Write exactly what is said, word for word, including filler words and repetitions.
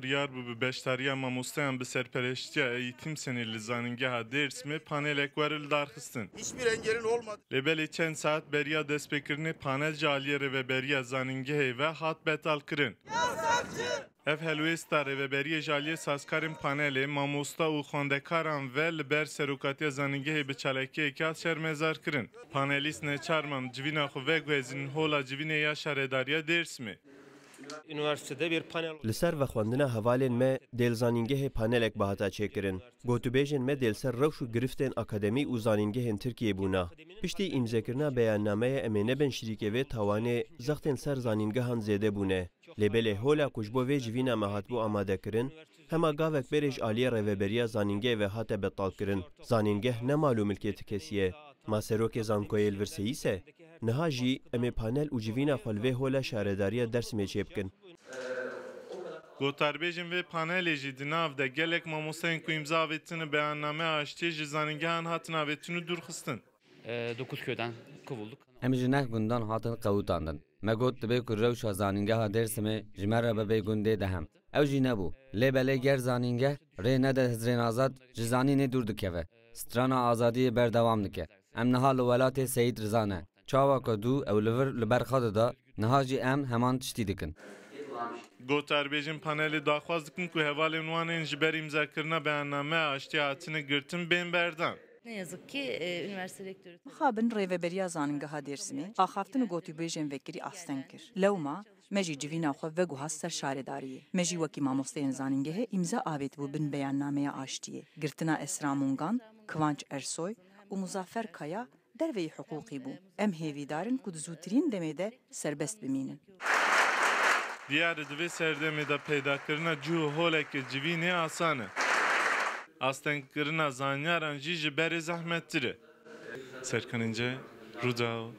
Biryar bû bi beşdariya mamosteyan bi serpereştiya Eğitim Senî li Zanîngeha Dêrsimê panelek were lidarxistin. Hiçbir engelin olmadığı Lê belê çend saet beriya destpêkirinê panel ji aliyê rêveberiya zanîngehê ve hat betalkirin. Ev helwêsta rêveberiyê ji aliyê sazkarên panelê, mamosta û xwendekaran ve li ber serokatiya zanîngehê bi çalakiyekê hat şermezarkirin. Panelîst neçar mam civîna xwe veguhezînin hola civînê ya şaredariya Dêrsimê. Üniversitede bir panel Li ser vexwendina hevalên me dê li zanîngehê panelek bihata çêkirin. Gotûbêjên me dê li ser rewş û giriftên akademî û zanîngehên Tirkiyê bûna. Piştî îmzekirina beyannameya em ê nebin şirîkê vê tawanê, zextên ser zanîngehan zêde bûne. Lê belê hola ku ji bo vê civîna me hatibû amadekirin, hema gavek berê ji aliyê rêveberiya zanîngehê ve hate betalkirin. Zanîngeh ne mal û milkê ti kesî ye. Ma serokê zankoyê li vir seyîs e? Niha jî em ê panel û civîna xwe li vê hola şaredariya Dêrsimê çêbikin. Gotarbêjên vê panelê jî di nav de gelek mamosteyên ku îmza avêtine beyannameya aştiyê ji zanîngehan hatin avêtin û dûrxistin. E, dokuz köyden kovulduk. Em ji neh gundan hatin qewitandin. Me got dibe ku rewşa zanîngeha Dêrsimê ji me re bibe gundê dehem. Ew jî nebû. Lê belê ger zanîngeh rê nede hizrên azad, ji zanînê dûr dikeve. Strana azadiyê berdewam dike. Em niha li welatê Seyîd Riza ne. Çawa ku dû ew li vir li ber xwe dida, niha jî em heman tiştî dikin. Gotarbêjên panelê daxwaz dikin ku hevalên wan ên ji ber îmzakirina beyannameya aştiyê hatine girtin bên berdan. Ne yazık ki e, üniversite rektörü Mixabin rêveberiya zanîngeha Dêrsimê axaftin û gotûbêjên vekirî asteng kir. Lewma me jî civîna xwe veguha ser şaredariyê. Me jî wekî mamosteyên zanîngehê îmza avêtibû bin beyannameya aştiyê. Girtina Esra Mungan, Kivanç Ersoy û Muzaffer Kaya derveyî hiqûqî bû. Em hêvîdar in ku di zûtirîn demê de serbest bimînin. Diyar e, di vê serdemê de peydakirina cih û holeke civînê asan e. Astengkirina zanyaran jî ji berê zehmettir e. Serkan İnce, Rûdaw,